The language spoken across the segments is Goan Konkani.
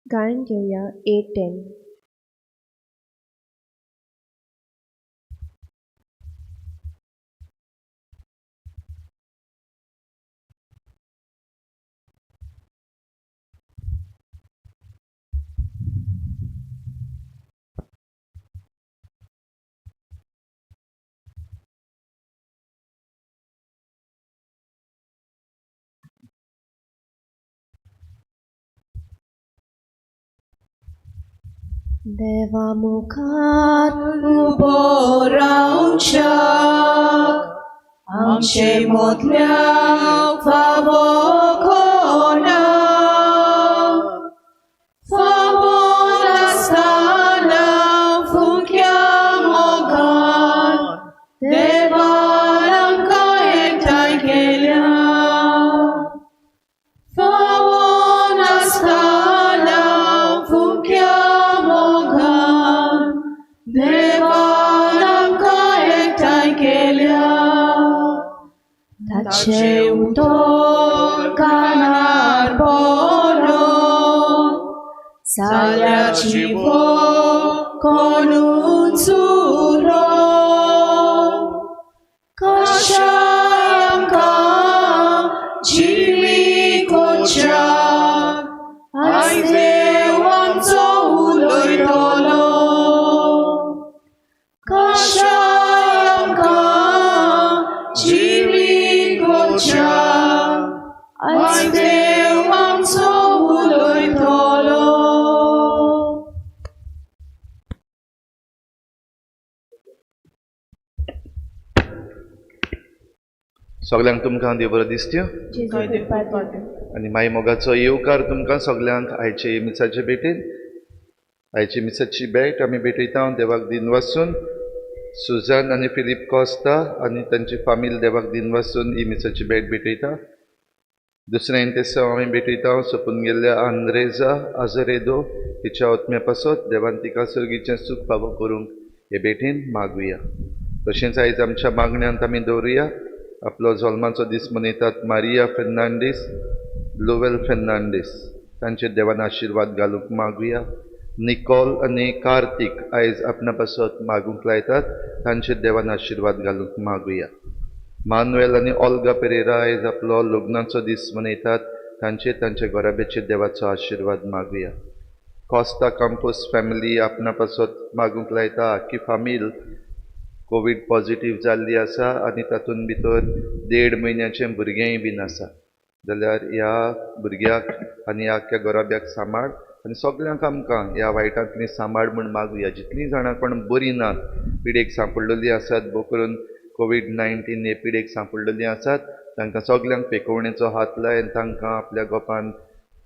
गायन घेवया 810. देवा मुखार उबो रावच्याक आमचे मदल्या फावो कोणा फावो नासतना फुक्या मोगान देवान आमकां एकठांय केल्या फावो नासतना फुक्या मोगान देवान आमकां एकठांय केल्या ताचे उतर कानार पडोन जाल्याची कोणूच उरो कशाय आमकां जिवी कोच्याक आयज देव आमचो उलयतलो कशाय आमकां जिवी कोच्याक आयज देव आमचो उलयतलो. सगल्यांक तुमकां देव बरो दिसत्यो जेजू कृपा दिवं. आनी माई मोगाचो येवकार तुमकां सगल्यांक आयचे मिसाचे भेटेन. आयची मिसाची भेट आमी भेटयता देवाक दिन वासून. सुजन आनी फिलीप कोस्ता आनी तांची फामील देवाक दिन वासून ही मिसाची भेट भेटयता. दुसरें तेसांव आमी भेटयता सोंपून गेल्ल्या आंद्रेजा आजरेदो हिच्या आत्म्या पासत देवान तिका सर्गीचें सूख फावो करूंक हे भेटेन मागुया. तशेंच आयज आमच्या मागण्यांत आमी दवरुया आपलो जल्माचो दीस मनयतात मारिया फेर्नांडीस, लोवेल फेर्नांडीस तांचेर देवान आशिर्वाद घालूंक मागुया. निकोल आनी कार्तीक आयज आपणा पासत मागूंक लायतात तांचेर देवान आशिर्वाद घालूंक मागुया. मानुएल आनी ओल्गा पेरेरा आयज आपलो लग्नाचो दीस मनयतात तांचेर तांच्या घराब्याचेर देवाचो आशिर्वाद मागुया. कोस्ता काम्पोस फॅमिली आपणा पासत मागूंक लायता. आख्खी फामील कोवीड पॉझिटीव जाल्ली आसा आनी तातूंत भितर 1.5 म्हयन्याचें भुरगेंय बीन आसा. जाल्यार ह्या भुरग्याक आनी ह्या आख्ख्या घराब्याक सांबाळ आनी सगल्यांक आमकां ह्या वायटांतली सांबाळ म्हूण मागुया. जितलीं जाणां कोण बरीं नात, पिडेक सांपडलेलीं आसात, भोव करून कोवीड-19 हे पिडेक सांपडलेलीं आसात, तांकां सगल्यांक पेकोवणेचो हात लाय आनी तांकां आपल्या गोपान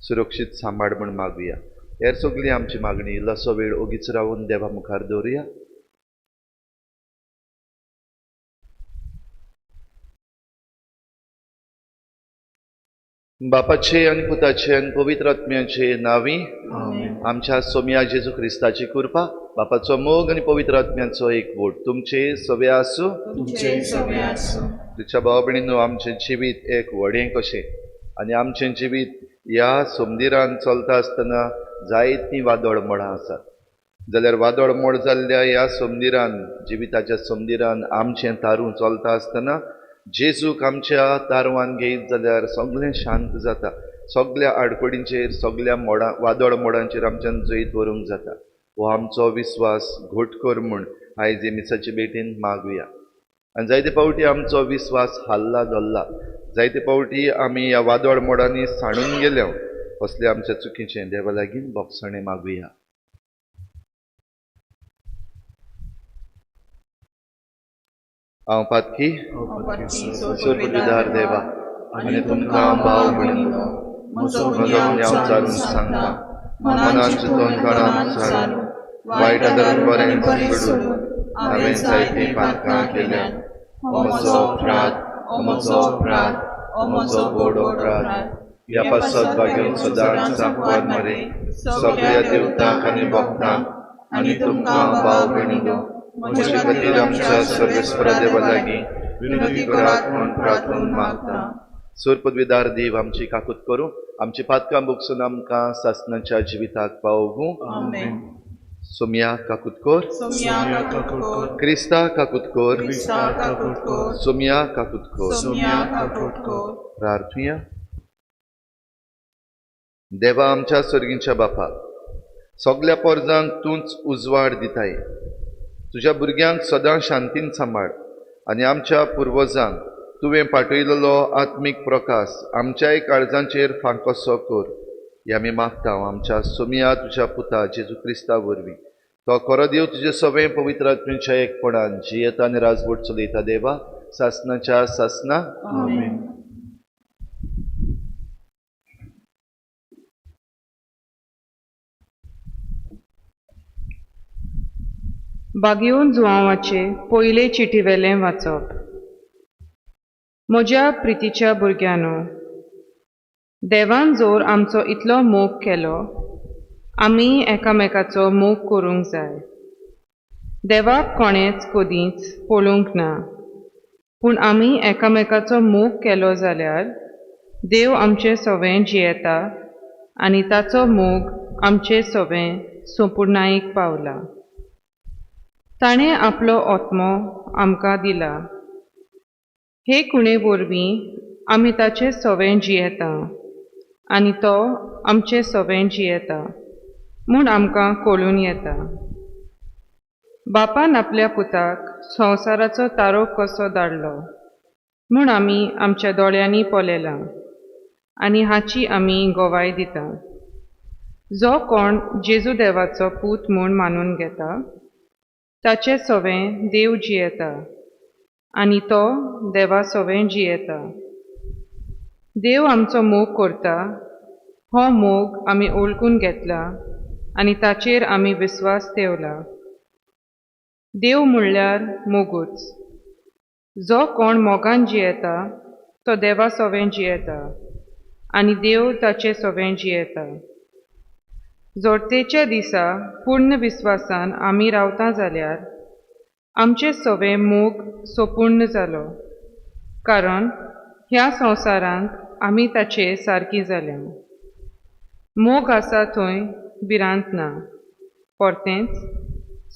सुरक्षीत सांबाळ म्हूण मागुया. हेर सगळी आमची मागणी इल्लोसो वेळ ओगीच रावून देवा मुखार दवरुया. बापाचे आनी पुताचे आनी पवित्र आत्म्याचे नांवी आमच्या सोमया जेजू क्रिस्ताची कृपा, बापाचो मोग आनी पवित्र आत्म्याचो एकवट तुमचे सगळे आसूं. तुमचे सगळे आसूं. तुमच्या भाव भयणींनो, आमचें जिवीत एक व्हडें कशें आनी आमचें जिवीत ह्या सोमदिरान चलता आसतना जायतीं वादळ मोडां आसात. जाल्यार वादळ मोड जाल्ल्या ह्या सोमदिरान, जिविताच्या सोमदिरान आमचें तारूं चलता आसतना जेजूक आमच्या तारवान घेयत जाल्यार सगळें शांत जाता. सगळ्या आडखळींचेर, सगळ्या मोडां वादळ मोडांचेर आमच्यान जैत व्हरूंक जाता. हो आमचो विस्वास घट कर म्हूण आयज हे मिसाचे भेटीन मागुया. आनी जायते फावटी आमचो विस्वास हाल्ला धल्ला, जायते फावटी आमी ह्या वादळ मोडांनी सांडून गेल्या. असले आमच्या चुकीचें देवा लागीं भोगसणें मागुया. हांव पातकी सुरपुदार देवा आनी तुमकां भाव भयणींनो म्हजो गुन्यांव चालून सांगता. मनान चिंतून तणान चालून वायट आदरान बरें सोडून हांवें जायतीं पातकां केल्यात. हो म्हजो अपराध, हो म्हजो अपराध, हो म्हजो व्हड अपराध. ह्या पासत भाग्यून सदांच सांकवार मरे सगळ्या देवतांक आनी भक्तांक आनी तुमकां भाव भयणींनो म्हजे खातीर आमच्या सर्वेस्परा देवा लागीं विनंती करात म्हूण प्रार्थून मागता. सूर पदवीदार देव आमची काकूत करूं, आमची पातकां भोगसून आमकां सासणाच्या जिविताक पावोवं. आमेन. सोमया काकूत कर. सोमया काकूत कर. क्रिस्ता काकूत कर. क्रिस्ता काकूत कर. सोमया काकूत कर. सोमया काकूत कर. प्रार्थुया. देवा आमच्या सर्गींच्या बापा, सगल्या पोरजांक तूंच उजवाड दिताय. तुज्या भुरग्यांक सदां शांतीन सांबाळ आनी आमच्या पुर्वजांक तुवें पाठयलेलो आत्मीक प्रकाश आमच्याय काळजांचेर फांकोसो कर. हे आमी मागता आमच्या सोमया तुज्या पुता जेजू क्रिस्ता वरवीं. तो खरो देव तुजे सगळें पवित्र आत्म्याच्या एकपणान जियेता आनी राजवट चलयता देवा सासणाच्या सासना. आमेन. बागेवन जुवांवाचे पयले चिटीवेलें वाचप. म्हज्या प्रितीच्या भुरग्यांनो, देवान जोर आमचो इतलो मोग केलो, आमी एकामेकाचो मोग करूंक जाय. देवाक कोणेंच कदींच पळोवंक ना, पूण आमी एकामेकाचो मोग केलो जाल्यार देव आमचे सवें जियेता आनी ताचो मोग आमचे सवें संपुर्णायेक पावला. ताणें आपलो आत्मो आमकां दिला. हे खुणे वरवीं आमी ताचे सवें जियेता आनी तो आमचे सवें जियेता म्हूण आमकां कळून येता. बापान आपल्या पुताक संवसाराचो तारो कसो धाडलो म्हूण आमी आमच्या दोळ्यांनी पळयलां आनी हाची आमी गवाय दिता. जो कोण जेजू देवाचो पूत म्हूण मानून घेता ताचे सवें देव जियेता आनी तो देवा सवें जियेता. देव आमचो मोग करता, हो मोग आमी ओळखून घेतला आनी ताचेर आमी विस्वास ठेवला. देव म्हणल्यार मोगूच. जो कोण मोगान जियेता तो देवा सवें जियेता आनी देव ताचे सवें जियेता. जोडतेच्या दिसा पूर्ण विस्वासान आमी रावता जाल्यार आमचे सवें मोग सोपूर्ण जालो, कारण ह्या संवसारांत आमी ताचे सारकी जाल्या. मोग आसा थंय भिरांत ना, परतेंच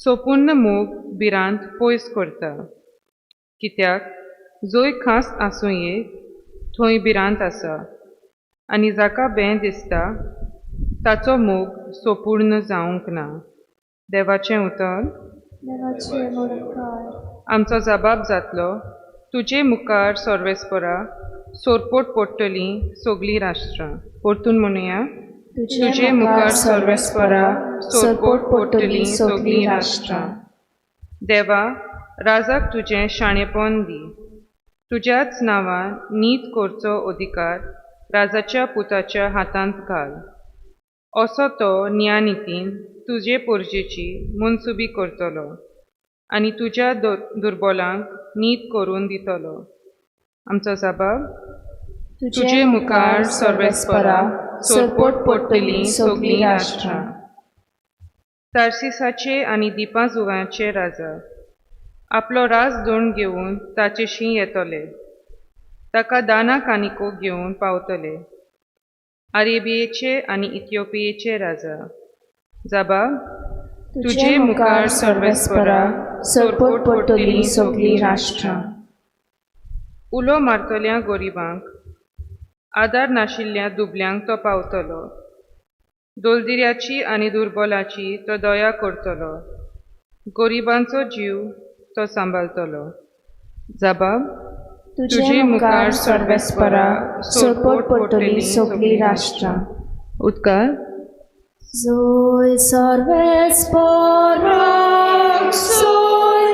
सोपूर्ण मोग भिरांत पयस करता. कित्याक जंय खास आसूं येत थंय भिरांत आसा आनी जाका बें दिसता ताचो मोग सोपूर्ण जावंक ना. देवाचें उतर. आमचो जबाब जातलो, तुजे मुखार सर्वेस्परा सोरपोट पडटलीं सगळीं राष्ट्रां. परतून म्हणुया, तुजे मुखार सर्वेस्परा सोरपोट पडटलीं सगळीं राष्ट्रां. देवा, राजाक तुजें शाणेपण दी. तुज्याच नांवान नीत करचो अधिकार राजाच्या पुताच्या हातांत घाल. असो तो न्यायनितीन तुजे पोरजेची मनसुबी करतलो आनी तुज्या दुर्बोलांक नीत करून दितलो. आमचो जबाब, तुजे मुखार सर्वेस्परा सोरपोट पडटलीं सगळीं राष्ट्रां. तार्सिसाचे आनी दिपां जुंव्याचे राजा आपलो राज दोण घेवन ताचेशी येतले, ताका दाना कानिको घेवन पावतले. अरेबियेचे आनी इथिओपियेचे राजा. जबाब, तुजे मुखार सर्वेस्परा सोरपोट पडटलीं सगळीं राष्ट्रां. उलो मारतल्या गरिबांक, आदार नाशिल्ल्या दुबल्यांक तो पावतलो. दोलदिऱ्याची आनी दुर्बलाची तो दया करतलो. गरिबांचो जीव तो सांबाळतलो. जबाब, तुजे मुखार सर्वेस्परा सोरपोट पडटलीं सगळीं राष्ट्रां. उदकार. Zoe सर्वेस्परा Zoe,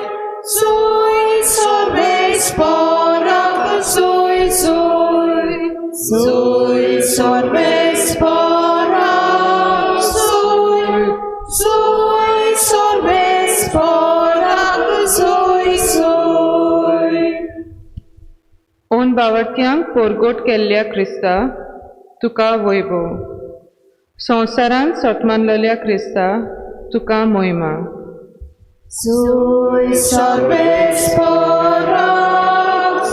Zoe सर्वेस्परा Zoe, Zoe, Zoe सर्वेस्परा Zoe, Zoe सर्वेस्परा Zoe, Zoe. ओन बावडत्यांक पोरगोट केल्ल्या क्रिस्ता तुका वैभव. संवसारांत सतमानलेल्या क्रिस्ता तुका मोहिमा. Zoe सर्वेस्परा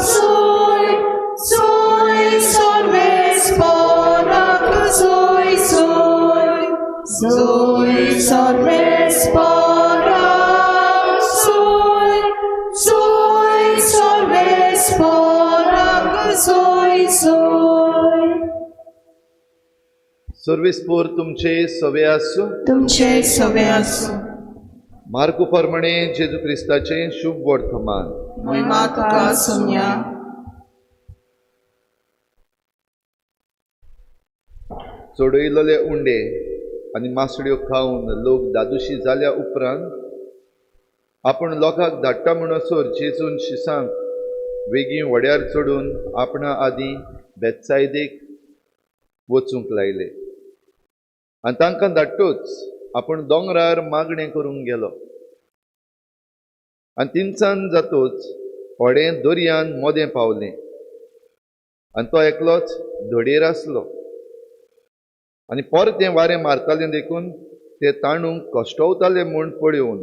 Zoe, Zoe सर्वेस्परा जोय सर्वेस्पोराक जोय, जोय सर्वेस्पोराक जोय जोय। सर्वेस्पोर तुमचे सवे आसूं। तुमचे सवे आसूं। मार्कू प्रमाणे जेजू क्रिस्ताचें शुभ वर्तमान। महिमा तुका सोम्या। चडयलेले उंडे आनी मासड्यो खावन लोक दादुशी जाल्या उपरांत आपूण लोकांक धाडटा म्हणसर जेजून शिसांक वेगीं व्हड्यार चडून आपणा आदीं बेतसायदेक वचूंक लायले आनी तांकां धाडटूच आपूण दोंगरार मागणें करूंक गेलो। आनी तिनसान जातूच व्हडें दर्यान मोदें पावलें आनी तो एकलोच धडयेर आसलो। आनी परतें वारें मारतालें देखून ते ताणूंक कश्टवताले म्हूण पळोवन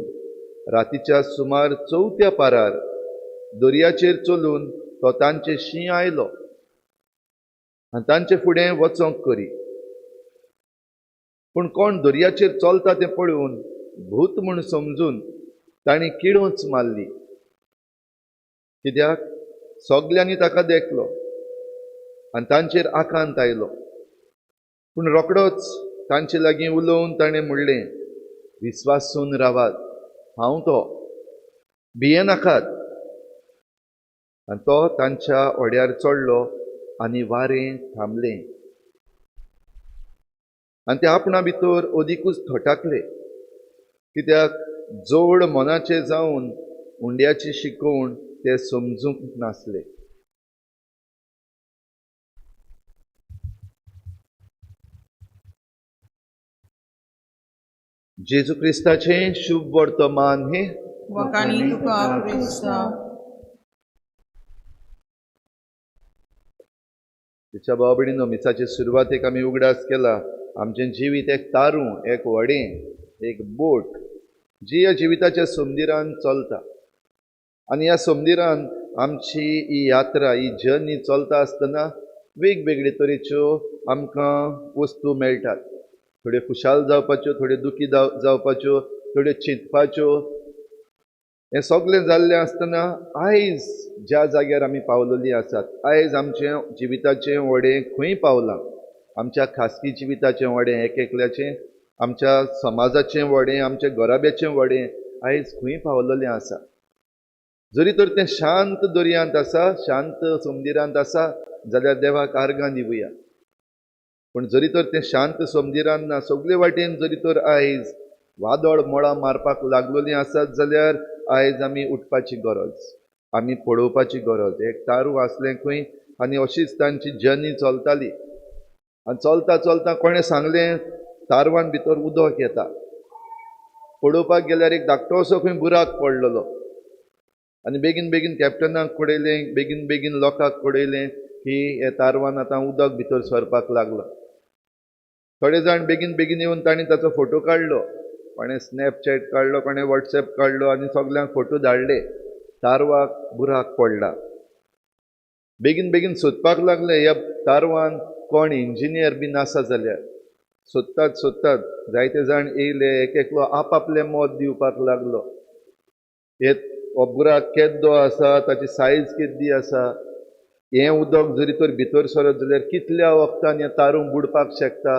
रातीच्या सुमार चवथ्या पारार दर्याचेर चलून तो तांचे शीं आयलो आनी तांचे फुडें वचोंक करी। पूण कोण दर्याचेर चलता तें पळोवन भूत म्हूण समजून तांणी किळोंच मारली, कित्याक सगल्यांनी ताका देखलो आनी तांचेर आकांत आयलो। पूण रोखडोच तांचे लागीं उलोवन ताणें म्हणलें, विस्वासून रावात, हांव तो, भियेनाकात। आनी तो तांच्या व्हड्यार चडलो आनी वारें थांबलें। आनी ते आपणा भितर अदिकूच थटाकले, कित्याक जोड मनाचे जावन उंड्याची शिकोवण ते समजूंक नासले। जेजू क्रिस्ताचें शुभ वर्तमान हें। वखाणी तुका क्रिस्ता। तिच्या भाव भयणीनो, मिसाचे सुरवातेक आमी उगडास केला, आमचें जिवीत एक तारूं, एक व्हडें, एक बोट जी ह्या जिविताच्या समदिरान चलता। आनी ह्या समदिरान आमची ही यात्रा, ही जर्नी चलता आसतना वेगवेगळे तरेच्यो आमकां वस्तू मेळटात। थोड्यो खुशाल जावपाच्यो, थोड्यो दुखी जावपाच्यो, थोड्यो चिंतपाच्यो। हें सगळें जाल्लें आसतना आयज ज्या जाग्यार आमी पावलेलीं आसात, आयज आमचें जिविताचें व्हडें खंय पावलां, आमच्या खासगी जिविताचें व्हडें एक एकल्याचें, आमच्या समाजाचें व्हडें, आमच्या घराब्याचें व्हडें आयज खंय पावलेलें आसा। जरी तर तें शांत दर्यांत आसा, शांत समुद्रांत आसा जाल्यार देवाक आर्गां दिवया। पूण जरी तर तें शांत समुद्रांत ना, सगळे वाटेन जरी तर आयज वादळ मोळां मारपाक लागलेलीं आसात जाल्यार आयज आमी उठपाची गरज, आमी पळोवपाची गरज। एक तारू आसलें खंय आनी अशीच तांची जर्नी चलताली। आनी चलता चलता कोणें सांगलें तारवान भितर उदक येता। पळोवपाक गेल्यार एक धाकटोसो खंय बुराक पडलेलो आनी बेगीन बेगीन कॅप्टनाक कळयलें, बेगीन बेगीन लोकांक कळयलें की हे तारवान आतां उदक भितर सरपाक लागलां। थोडे जाण बेगीन बेगीन येवन तांणी ताचो फोटो काडलो, कोणें स्नॅपचॅट काडलो, कोणें वॉट्सएप काडलो आनी सगल्यांक फोटो धाडले। तारवाक बुराक पडला। बेगीन बेगीन सोदपाक लागले ह्या तारवान कोण इंजिनियर बीन आसा जाल्यार। सोदतात सोदतात जायते जाण येयले, एक एकलो आपआपलें मत दिवपाक लागलो। हे हो बुराक केद्दो आसा, ताची सायज केद्दी आसा, हें उदक जरी तर भितर सरत जाल्यार कितल्या वखदान हें तारूं बुडपाक शकता,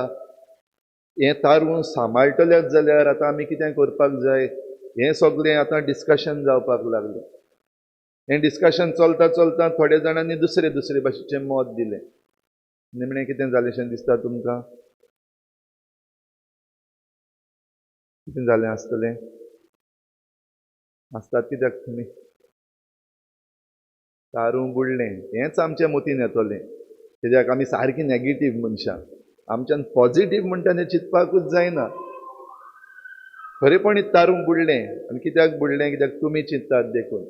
हें तारूं सांबाळटलेच जाल्यार आतां आमी कितें करपाक जाय, हें सगळें आतां डिस्कशन जावपाक लागलें। हें डिस्कशन चलता चलता थोड्या जाणांनी दुसरे दुसरे भाशेचें मत दिलें। निमणें कितें जालें दिसता तुमकां? कितें जालें आसतलें? आसतात कित्याक तुमी? तारूं बुडलें हेंच आमच्या मतीन येतलें, कित्याक आमी सारकी नॅगेटीव मनशां, आमच्यान पॉझिटीव म्हणटा तें चिंतपाकूच जायना। खरेपणी तारूं बुडलें आनी कित्याक बुडलें? कित्याक तुमी चिंततात देखून।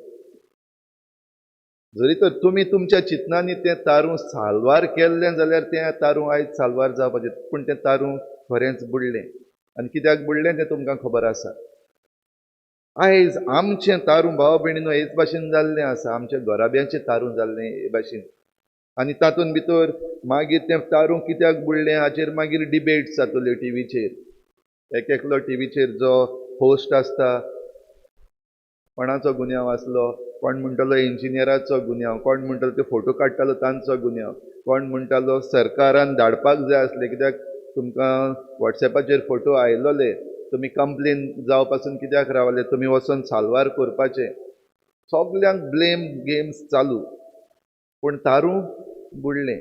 जरी तर तुमी तुमच्या चिंतनांनी तें तारूं साल्वार केल्लें जाल्यार तें तारूं आयज साल्वार जावपाचें, पूण तें तारूं खरेंच बुडलें आनी कित्याक बुडलें तें तुमकां खबर आसा। आयज आमचें तारूं भाव भयणीनो हेच भाशेन जाल्लें आसा, आमच्या घराब्यांचें तारूं जाल्लें हे भाशेन। आनी तातूंत भितर मागीर तें तारूं कित्याक बुडलें हाचेर मागीर डिबेट जातल्यो टिवीचेर। एक एकलो टिवीचेर जो होस्ट आसता कोणाचो गुन्यांव आसलो, कोण म्हणटलो इंजिनियराचो गुन्यांव, कोण म्हणटलो ते फोटो काडटालो तांचो गुन्यांव, कोण म्हणटालो सरकारान धाडपाक जाय आसलें कित्याक तुमकां वॉट्सॅपाचेर फोटो आयलोले, तुमी कंप्लेन जावपासून कित्याक रावले, तुमी वचोन साल्वार करपाचें. सगल्यांक ब्लेम गेम्स चालू, पूण तारूं बुडलें.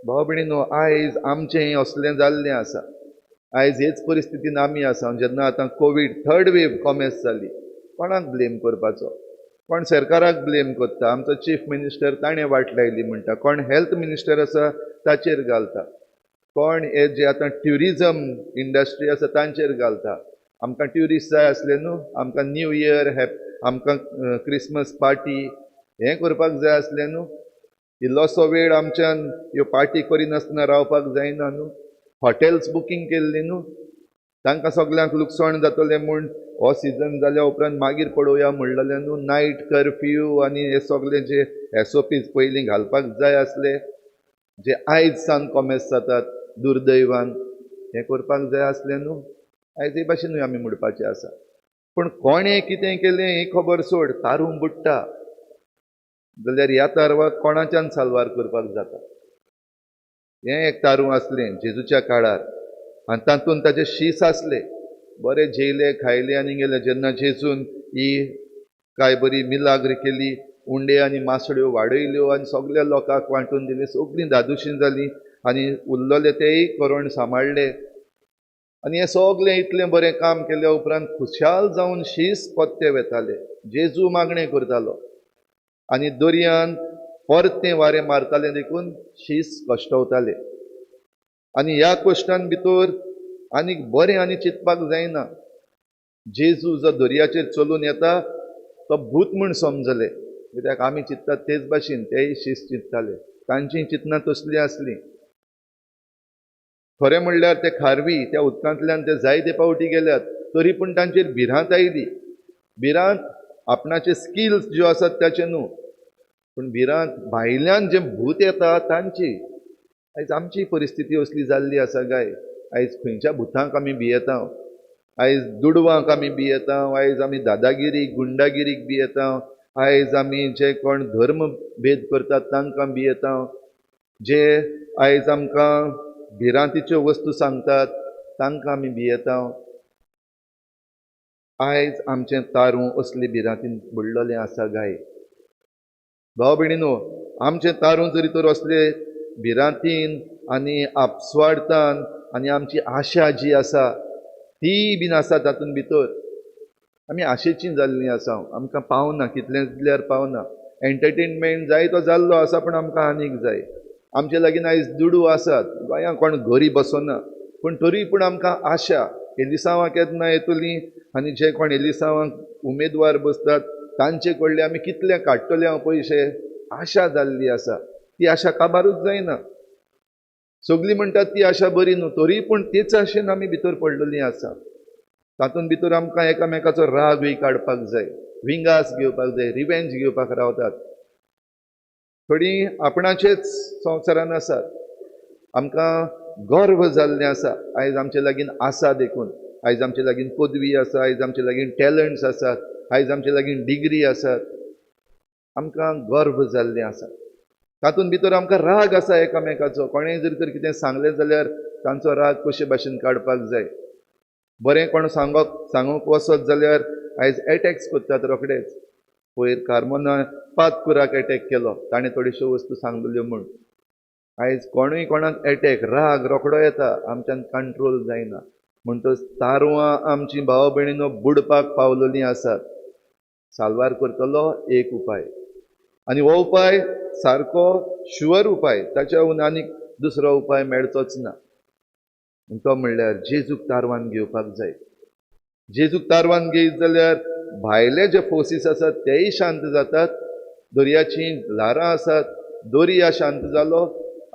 भाव भयणीनो, आयज आमचें असलें जाल्लें आसा. आयज हेच परिस्थितीन आमी आसा. जेन्ना आतां कोवीड थर्ड वेव कॉमेस जाली, कोणाक ब्लेम करपाचो? कोण सरकाराक ब्लेम करता, आमचो चीफ मिनिस्टर ताणें वाट लायली म्हणटा, कोण हेल्थ मिनिस्टर आसा ताचेर घालता, कोण हे जे आतां ट्युरिजम इंडस्ट्री आसा तांचेर घालता. आमकां ट्युरिस्ट जाय आसले न्हू, आमकां न्यू इयर आमकां क्रिसमस पार्टी हें करपाक जाय आसलें न्हू. इल्लोसो वेळ आमच्यान ह्यो पार्टी करिनासतना रावपाक जायना न्हू. हॉटेल्स बुकींग केल्ली न्हू, तांकां सगल्यांक लुकसाण जातलें म्हूण हो सिजन जाल्या उपरांत मागीर पळोवया म्हणलेलें न्हू. नायट कर्फ्यू आनी हे सगळे जे एसओपीज पयलीं घालपाक जाय आसले, जे आयज सावन कॉमेस जातात दुर्दैवान, हें करपाक जाय आसलें न्हू. आयज हे भाशेनूय आमी म्हणपाचें आसा. पूण कोणें कितें केलें ही खबर सोड, तारूं बुडटा जाल्यार ह्या तारवाक कोणाच्यान साल्वार करपाक जाता? हें एक तारूं आसलें जेजूच्या काळार आनी तातूंत ताचे शीस आसले. बरे जेयले खायले आनी गेले. जेन्ना जेजून ही काय बरी मिलाग्र केली, उंडे आनी मासड्यो वाडयल्यो आनी सगल्या लोकांक वांटून दिली, सगळीं धादोशी जालीं आनी उरलेले तेय करण सांबाळ्ळे. आनी हें सगलें इतलें बरें काम केल्या उपरांत खुशाल जावन शीस पत्ते वेताले. जेजू मागणें करतालो आनी दर्यान परतें वारें मारतालें देखून शीस कश्टवताले. आनी ह्या कश्टान भितर आनीक बरें आनी चिंतपाक जायना. जेजू जो दर्याचेर चलून येता तो भूत म्हूण समजले, कित्याक आमी चिंततात तेच भाशेन तेय शीस चिंतताले, तांची चिंतनां तसलीं आसलीं. खरें म्हणल्यार ते खारवी त्या उदकांतल्यान ते जायते पावटी गेल्यात, तरी पूण तांचेर भिरांत आयली. भिरांत आपणाचे स्किल्स ज्यो आसात ताचे न्हू, पूण भिरांत भायल्यान जे भूत येता तांची. आयज आमची परिस्थिती असली जाल्ली आसा गाय. आयज खंयच्या भुतांक आमी भियेता, आयज दुडवांक आमी भियेता, आयज आमी दादागिरी गुंडागिरीक भियेता, आयज आमी जे कोण धर्म भेद करतात तांकां भियेता, जे आयज आमकां भिरांतीच्यो वस्तू सांगतात तांकां आमी भियेता. आयज आमचें तारूं असली भिरांतीन बुडलेलें आसा गाय. भाव भयणीनो, आमचें तारूं जरी तर असले भिरांतीन आनी आपस्वार्थान आनी आमची आशा जी आसा ती बीन आसा तातूंत भितर आमी आशेची जाल्लीं आसा. आमकां पावना, कितलें दिल्यार पावना. एंटरटेनमेंट जाय तो जाल्लो आसा, पूण आमकां आनीक जाय. आमचे लागीं आयज दुडू आसात, गोंयांत कोण गरीब बसना, पूण तरी पूण आमकां आशा एलिसांवां केन्ना येतलीं आनी जे कोण एलिसांवांक उमेदवार बसतात तांचे कडले आमी कितले काडटले हांव पयशे, आशा जाल्ली आसा. ती आशा काबारूच जायना. सगळीं म्हणटात ती आशा बरी न्हू, तरी पूण तेच आशेन आमी भितर पडलेलीं आसा. तातूंत भितर आमकां एकामेकाचो रागूय काडपाक जाय, विंगास घेवपाक जाय, रिवेंज घेवपाक रावतात. थोडीं आपणाचेच संवसारान आसात. आमकां गर्व जाल्लें आसा आयज आमचे लागीं आसा देखून, आयज आमचे लागीं पदवी आसा, आयज आमचे लागीं टॅलंट्स आसात, आयज आमचे लागीं डिग्री आसात, आमकां गर्व जाल्लें आसा. तातूंत भितर आमकां राग आसा एकामेकाचो. कोणेंय जर तर कितें सांगलें जाल्यार तांचो राग कशे भाशेन काडपाक जाय. बरें कोण सांगूंक वचत जाल्यार आयज एटॅक्स करतात रोखडेच. पयर कार्मोना पातकुराक एटॅक केलो, ताणें थोड्योश्यो वस्तू सांगल्यो म्हूण. आयज कोणूय कोणाक एटॅक, राग रोखडो येता, आमच्यान कंट्रोल जायना. म्हणटच तारवां आमची भाव भयणीनो बुडपाक पावलेलीं आसात. साल्वार करतलो एक उपाय, आनी हो उपाय सारको शुअर उपाय, ताच्या आनीक दुसरो उपाय मेळचोच ना. तो म्हणल्यार जेजूक तारवान घेवपाक जाय. जेजूक तारवान घेयत जाल्यार भायले जे फोर्सीस आसात तेय शांत जातात, दर्याचीं ल्हारां आसात, दर्या शांत जालो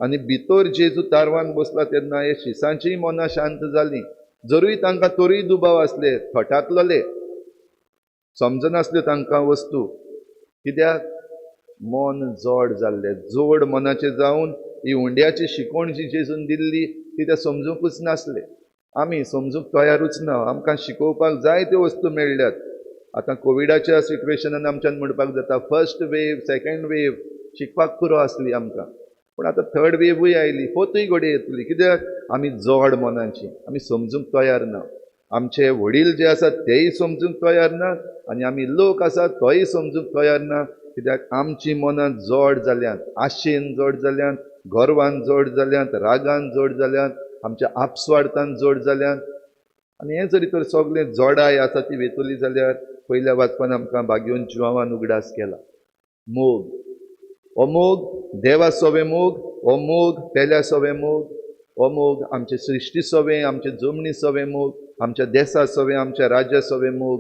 आनी भितर जेजू तारवान बसला तेन्ना हे शिसांचीय मनां शांत जालीं. जरूय तांकां तरूय दुबाव आसले, थटातलोले, समजनासल्यो तांकां वस्तू, कित्याक मन जड जाल्लें. जोड मनाचें जावन ही उंड्याची शिकवण जी जेजून दिल्ली ती ते समजूंकच नासले. आमी समजूंक तयारूच ना. आमकां शिकोवपाक जायत्यो वस्तू मेळ्ळ्यात. आतां कोविडाच्या सिट्युएशनान आमच्यान म्हणपाक जाता फर्स्ट वेव, सेकंड वेव शिकपाक पुरो आसली आमकां, पूण आतां थर्ड वेवूय आयली, फोर्थूय घडये येतली. कित्याक आमी जोड मनाची, आमी समजूंक तयार ना. आमचे वडील जे आसात तेय समजूंक तयार ना आनी आमी लोक आसात तोय समजूंक तयार ना. कित्याक आमची मनां जोड जाल्यांत, आशेन जोड जाल्यांत, गर्वान जोड जाल्यांत, रागान जोड जाल्यांत, आमच्या आपस्वार्थान जोड जाल्यांत. आनी हें जरी तर सगळें जोडाय आसा ती वेतली जाल्यार पयल्या वाचपान आमकां भाग्योन जिवान उगडास केला. मोग, हो मोग देवा सोवे मोग, हो मोग पेल्या सोवे मोग, हो मोग आमचे सृश्टी सोवे, आमचे जमनी सोवे मोग, आमच्या देसा सोवे, आमच्या राज्या सोवे मोग,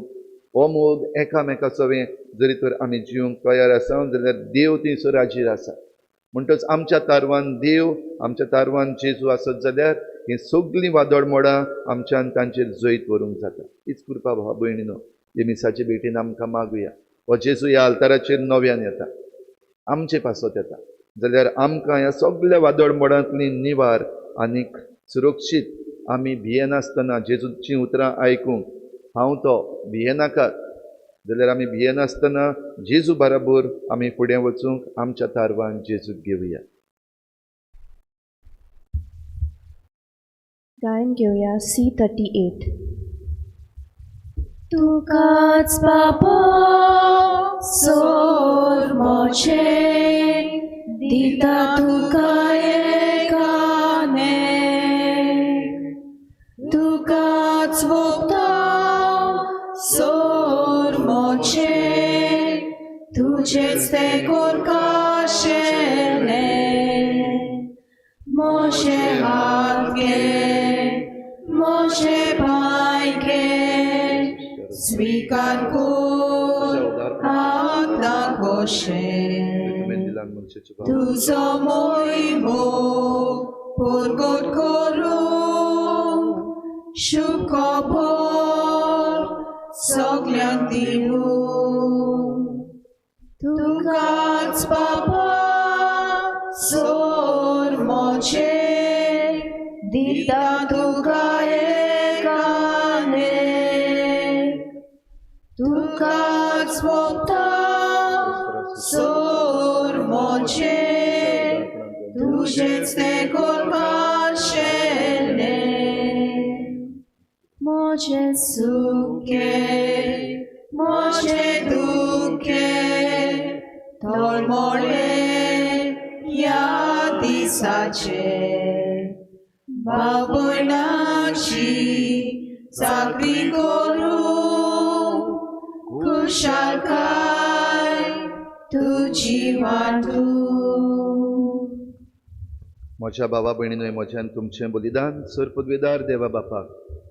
हो मोग एकामेका सोवे जरी तर आमी जिवंक तयार आसा जाल्यार देव थंयसर हाजीर आसा. म्हणटच आमच्या तारवान देव, आमच्या तारवान जेजू आसत जाल्यार ही सगळीं वादळ मोडां आमच्यान तांचेर जैत व्हरूंक जाता. हीच कृपा भावा भयणीनो हे मिसाचे भेटीन आमकां मागुया. हो जेजू ह्या आल्ताराचेर नव्यान येता, आमचे पासत येता जाल्यार आमकां ह्या सगळ्या वादळ मोडांतली निवार आनीक सुरक्षीत आमी भियेनासतना जेजूचीं उतरां आयकूंक, हांव तो भियेनाकात, जाल्यार आमी भियेनासतना जेजू बराबर आमी फुडें वचूंक आमच्या तारवान जेजूक घेवया. गायन घेवया C38. तुकाच बाबा सोर मोचे दिता तुका एकाने, तुकाच वोगता सोर मोचे तुजेच ते कोरकाशेले, मोशे हात घे मोशे पांय घे, स्वीकार कर आतां खोशे. तुजो मोहिमो परगट करूंक शुभ खबर सगल्यांक दिवूंक, तुकाच बाबा सोर मोचे दिता तुका एकाने, तुकाच वोगता सोर मोचे तुजेच ते कोरपाशेले, मोजे सुखे मोजे दुखे तळमळे ह्या दिसाचे, भाव-भयणाची चाकरी करूंक खुशालकाय तुजी वांटूंक. म्हज्या भावा भयणीनो, म्हज्यान तुमचें बलिदान सर पदवेदार देवा बापाक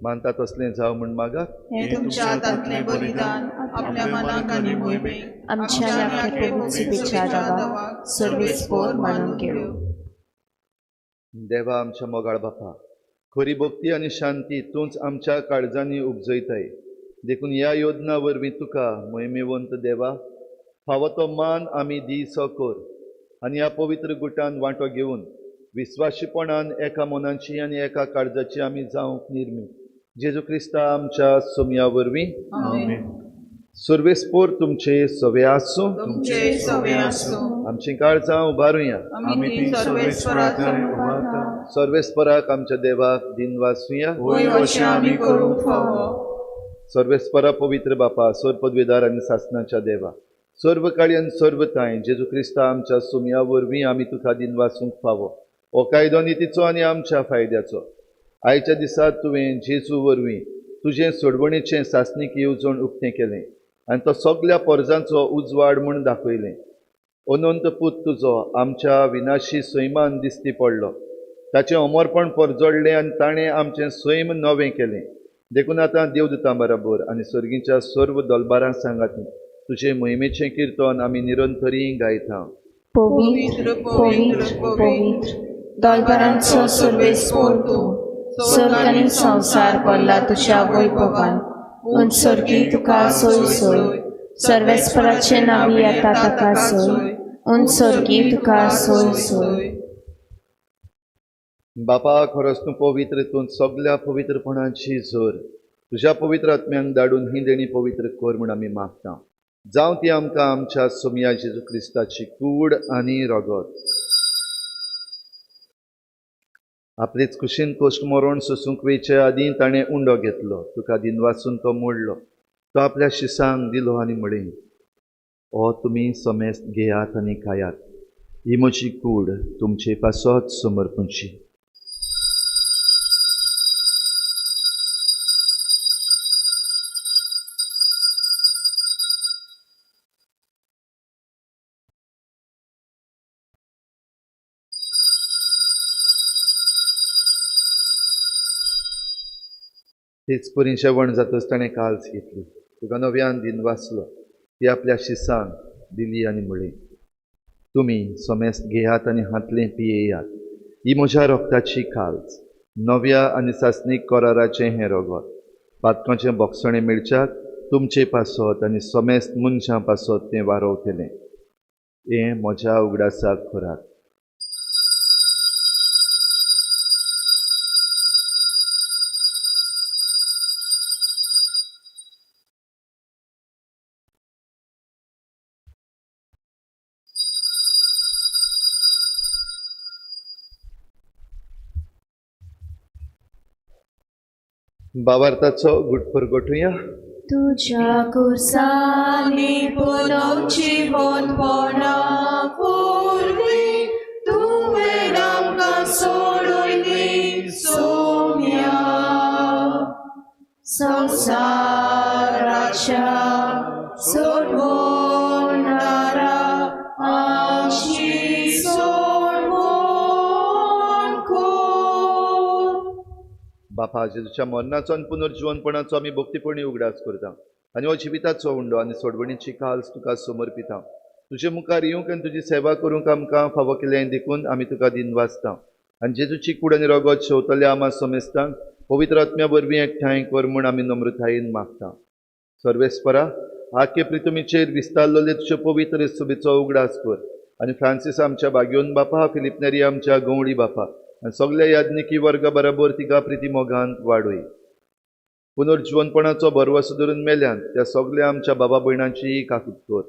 मानता तसलें जावं म्हूण मागात. हें तुमच्या हातांतलें बलिदान आपल्या मनाक आनी मोहिमेक आमच्या आनी आख्या प्रभूच्या दावाक सर्वेस्पोर मानून घेवं. देवा आमच्या मोगाळ बापा, खरी भक्ती आनी शांती तूंच आमच्या काळजांनी उपजयताय, देखून ह्या योजना वरवीं तुका मोहिमेवंत देवा फावो तो मान आमी दिसो कर आनी ह्या पवित्र गुटान वांटो घेवन विस्वाशीपणान एका मनाची आनी एका काळजाची आमी जावंक निर्मी जेजू क्रिस्ता आमच्या सोमया वरवीं. आमेन. सर्वेस्पोर तुमचे सवे आसूं. तुमचे सवे आसूं. आमची काळजां उबारुया. आमी ती सर्वेस्पराक उबारता. सर्वेस्पराक आमच्या देवाक दिनवासुया. वय अशें आमी करूंक फावो. सर्वेस्परा पवित्र बापा, सर्व पदवेदार आनी सासनाच्या देवा, सर्व काळी आनी सर्व तांय जेजू क्रिस्ता आमच्या सोमया वरवीं आमी तुका दिनवासूंक फावो. हो कायदो नितीचो आनी आमच्या फायद्याचो. आयच्या दिसा तुवें जेजू वरवीं तुजें सोडवणेचें सासणीक येवजण उक्तें केलें आनी तो सगल्या पोरजांचो उजवाड म्हूण दाखयलें. अनंत पूत तुजो आमच्या विनाशी सैमान दिश्टी पडलो, ताचें अमरपण परजडलें आनी ताणें आमचें सैम नवें केलें. देखून आतां देवदूतां बराबर आनी सर्गीच्या सर्व दलबारां सांगाती तुजे मोहिमेचें किर्तन आमी निरंतरी गायता. पवित्र पवित्र पवित्र दलबारांचो सर्वेस्पोर तूं, सर्ग आनी संवसार भरला तुज्या वैभवान. उंच सर्गी तुका सोय सोय, सर्वेस्पराचे नांवी येता ताका सोय, उंच सर्गी तुका सोय सोय. बापा, खरोच तूं पवित्र, तूं सगल्या पवित्रपणाची जोर. तुज्या पवित्र आत्म्यांक धाडून ही देणी पवित्र कर म्हूण आमी मागता. जावं ती आमकां आमच्या सोमया जेजू क्रिस्ताची कूड आनी रगत. आपलेच कुशीन कोश्ट मरण सोसूंक वयचे आदीं ताणें उंडो घेतलो, तुका दिनवासून तो मोडलो, तो आपल्या शिसांक दिलो आनी म्हळें, ओ तुमी समेस्त घेयात आनी खायात, ही म्हजी कूड तुमचे पासत समर्पणची. तेच परी जेवण जातच ताणें काल्स घेतली, तुका नव्यान दिन वाचलो, ती आपल्या शिसांक दिली आनी म्हळें, तुमी समेस्त घेयात आनी हातलें पियेयात, ही म्हज्या रक्ताची काल्स, नव्या आनी सासणीक कराराचें हें रगत, पातकांचें बोगसणें मेळच्याक तुमचे पासत आनी समेस्त मनशां पासत तें वारोवतलें. हें म्हज्या उगडासाक करात. बाबार्थाचो गुटफर गोठुया. तुझ्या कुर्सानी पुनवची मोनपणा पूर्वी तुवें आमकां सोडयली सोम्या. संवसाराच्या सोडवणारा आमची सोडवण कर. बापा, जेजूच्या मरणाचो आनी पुनर्जिवनपणाचो आमी भक्तीपणी उगडास करता आनी हो जिविताचो उंडो आनी सोडवणीची काल्स तुका समर्पिता. तुजे मुखार येवंक आनी तुजी सेवा करूंक आमकां फावो केलें देखून आमी तुका दिनवासता. आनी जेजूची कूड आनी रगत शेवतल्या आमा समेस्तांक पवित्र आत्म्या वरवीं एकठांय कर म्हूण आमी नम्रतायेन मागता. सर्वेस्परा, आखे प्रितुमीचेर विस्तारलेले तुजे पवित्र सुबेचो उगडास कर आनी फ्रांसीस आमच्या बागयोन बापा, फिलीप नेरी आमच्या गवळी बापा आनी सगल्या याज्ञिकी वर्गा बराबर तिका प्रिती मोगान वाडय. पुनर्जिवनपणाचो भरवसो धरून मेल्यान त्या सगल्या आमच्या बाबा भयणांचीय काकूत कर.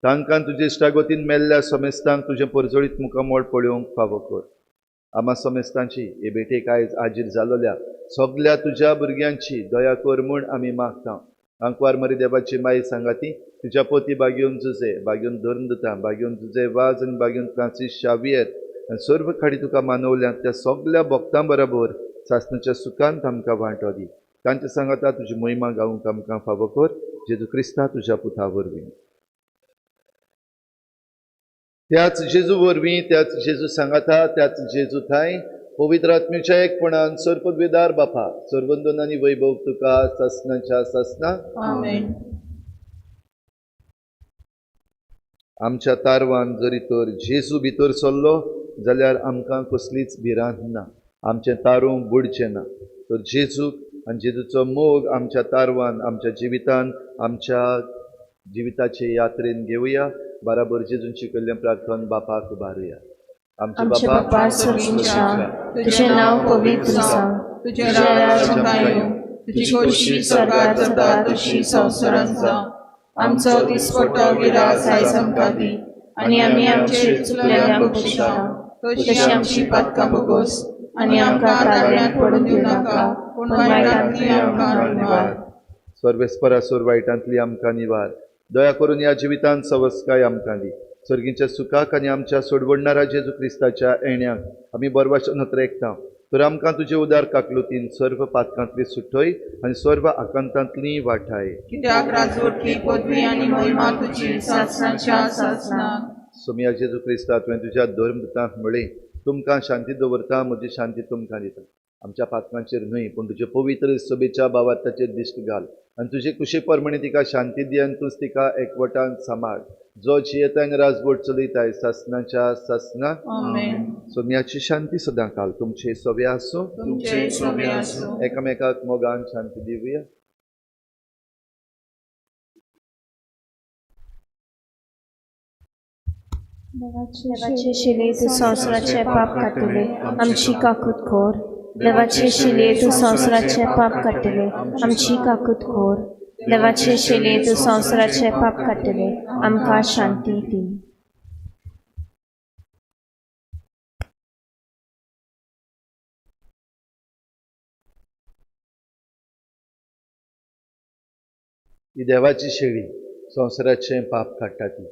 तांकां तुजे इश्टागतीन मेल्ल्या समेस्तांक तुजें परजळीत मुखामळ पळोवंक फावो कर. आमा समेस्तांची हे भेटेक आयज हाजीर जालोल्या सगल्या तुज्या भुरग्यांची दया कर म्हूण आमी मागता. आंकवार मरी देवाची माई सांगाती तुज्या पोती बागयोन जुजे, बागयोन धरून दिता, बागयोन जुजे वाज आनी बागयोन फ्रांसीस शावियर आनी सर्व खाडी तुका मानवल्या त्या सगल्या भक्तां बराबर सासणाच्या सुखांत आमकां वांटो दी. तांचे सांगाता तुजी महिमा गावंक आमकां फावो कर, जेजू क्रिस्ता तुज्या पुता वरवीं. त्याच जेजू वरवीं, त्याच जेजू सांगाता, त्याच जेजू थांय पवित्र आत्म्याच्या एकपणान सर्वपदवीदार बापा, सर्वंदन आनी वैभव तुका सासणाच्या सासणा. आमेन. आमच्या तारवान जरी तर जेजू भितर सरलो जाल्यार आमकां कसलीच भिरांत ना, आमचें तारूं बुडचें ना. तर जेजूक आनी जेजूचो मोग आमच्या तारवान, आमच्या जिवितान, आमच्या जिविताचे यात्रेन घेवया. बराबर जेजून शिकयल्लें प्रार्थन बापाक उबारुया. आमचे बापा स्वर्गीच्या, तुझें नांव पवित्र जावं, तुजें राज्य आमकां येवं, तुजी खोशी स्वर्गात जाता तशी संवसारांत जावं. आमचो दिसपट्टो विरास आयज आमकां दी आनी आमी आमचे चुकलेल्यांक बक्षिता तशी आमची पातकां भोगोस आनी आमकां ताळ्यांत पडून दिवं नाका, पूण वायटांतली आमकां निवार. सर्वेस्परा सोर वायटांतली आमकां निवार. दया करून ह्या जिवितांत सवस्काय आमकां दी. सर्गीच्या सुखाक आनी आमच्या सोडवणणारा जेजू क्रिस्ताच्या येण्याक आमी बरवाचन नत्रेकता. तर आमकां तुजे उदार काकलुतीन सर्व पातकांतली सुटय आनी सर्व आकांतांतली वाठाय. कित्याक राजवटली पदवी आनी महिमा तुजी सासणाच्या सासणाक. सोमया जेजू क्रिस्ता, तुवें तुज्या धर्मदूतांक म्हळें, तुमकां शांती दवरता, म्हजी शांती तुमकां दिता. आमच्या पातकांचेर न्हय पूण तुजे पवित्र सभेच्या भावार्थाचेर दिश्ट घाल आनी तुजे कुशी प्रमाणे तिका शांती दी आनी तूंच तिका एकवटान सांबाळ, जो जियेता आनी राजवट चलयताय सासणाच्या सासणाक. आमेन. सोम्याची शांती सदां काल तुमचे सवे आसूं, तुमचे सवे आसूं. एकामेकाक मोगान शांती दिवया. देवाचे शिले तूं संवसाराचें पाप काडटले, आमची काकूत कर. देवाचे शिले तूं संवसाराचें पाप काडटले, आमची काकूत कर. देवाचे शिले तूं संवसाराचें पाप काडटले, आमकां शांती दी. ही देवाची शेळी संवसाराचें पाप काडटा ती.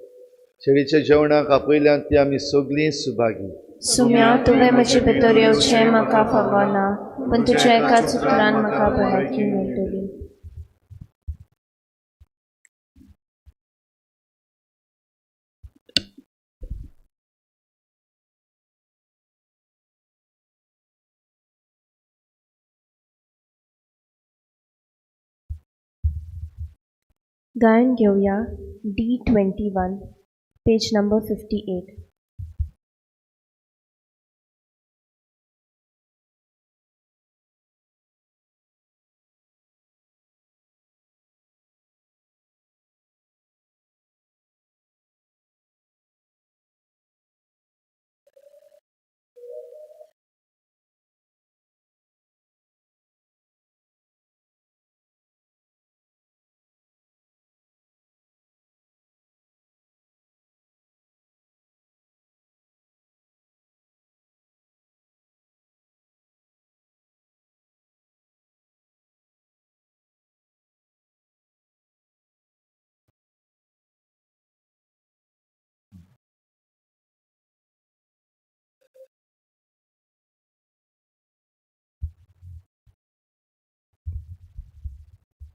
शेळीच्या जेवणाक आपयल्यान ती आमी सगळीं सुभागी. सुम्या, तुवें म्हजे भितर येवचें म्हाका फावना, पूण तुज्या एकाच उतरान म्हाका भलायकी मेळटली. गायन घेवया D21, page number 58.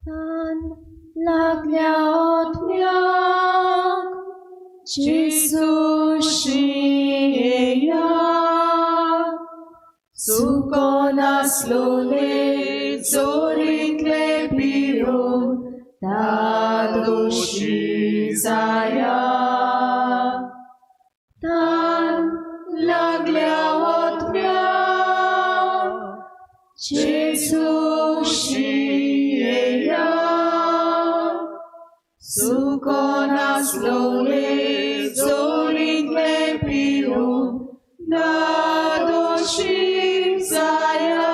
तान लागल्या आत्म्याक जेजूशी येया, सुको नासलोले जोरींतले पिरून तादोशी जाया. तान लागल्या आत्म्याक जेजूशी येया, सुको नासलोले जोरींतले पिरून दादोशी जाया.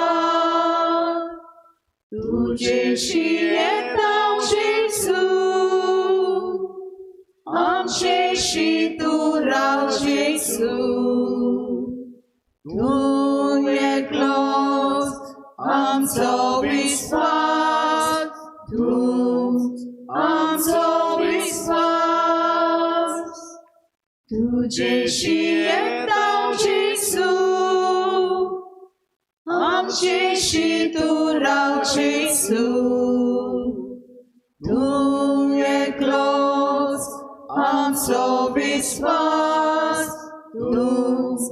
तुजेशी येता जेजू, आमचेशी तूं राव जेजू, तूं एकलोच आमचो विस्वास, तूंच आमचो विस्वास. तुजेशी येता जेजू, आमचेशी तूं राव जेजू, तूं एकलोच आमचो विस्वास, तूंच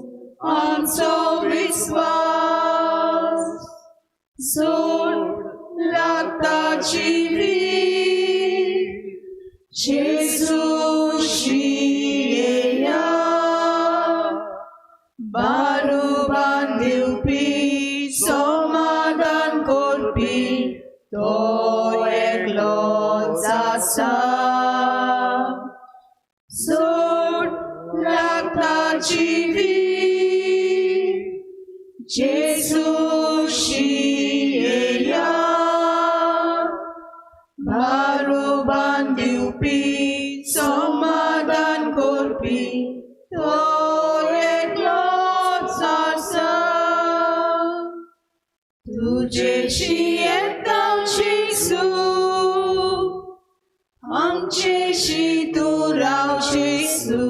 आमचो विस्वास. जोड लागता जिवीत जेजूशी येया, बारुबान दिवपी समाधान करपी तो एकलोच आसा. जोड लागता जिवीत जेजूशी येया, बारुबान दिवपी समाधान करपी तो एकलोच आसा. तुजेशी येता जेजू, आमचेशी तूं राव जेजू,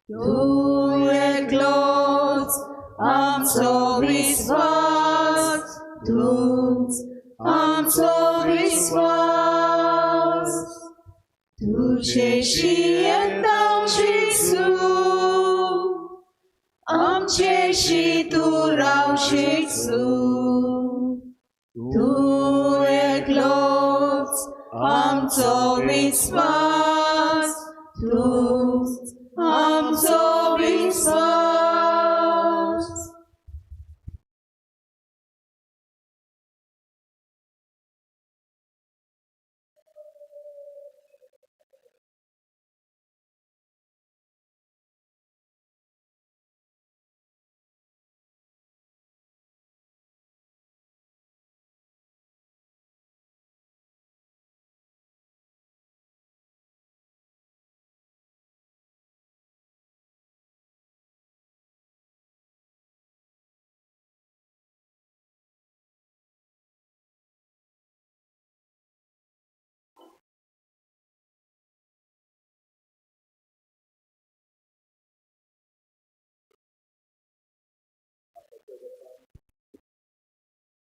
तूं एकलोच आमचो विस्वास, तूंच आमचो विस्वास. तुजेशी येता जेजू, आमचेशी तूं राव जेजू, तूं एकलोच आमचो विस्वास, तूंच आमचो विस्वास.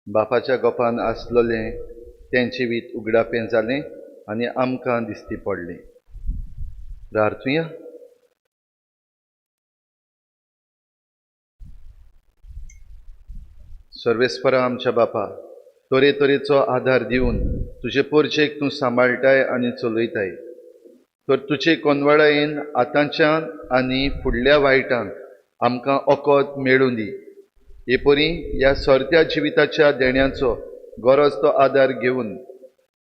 बापाच्या गोपान आसलोलें तें जिवीत उगडापें जालें आनी आमकां दिसती पडलें. प्रार्थुया. सर्वेस्परा आमच्या बापा, तरेतरेचो आदार दिवन तुजे पोरचेक तूं सांबाळटाय आनी चलयताय, तर तुजे कोनवाडायेन आतांच्यान आनी फुडल्या वायटांक आमकां ओकद मेळूं दी. हे परी ह्या सोरत्या जिविताच्या देण्याचो गरज तो आदार घेवन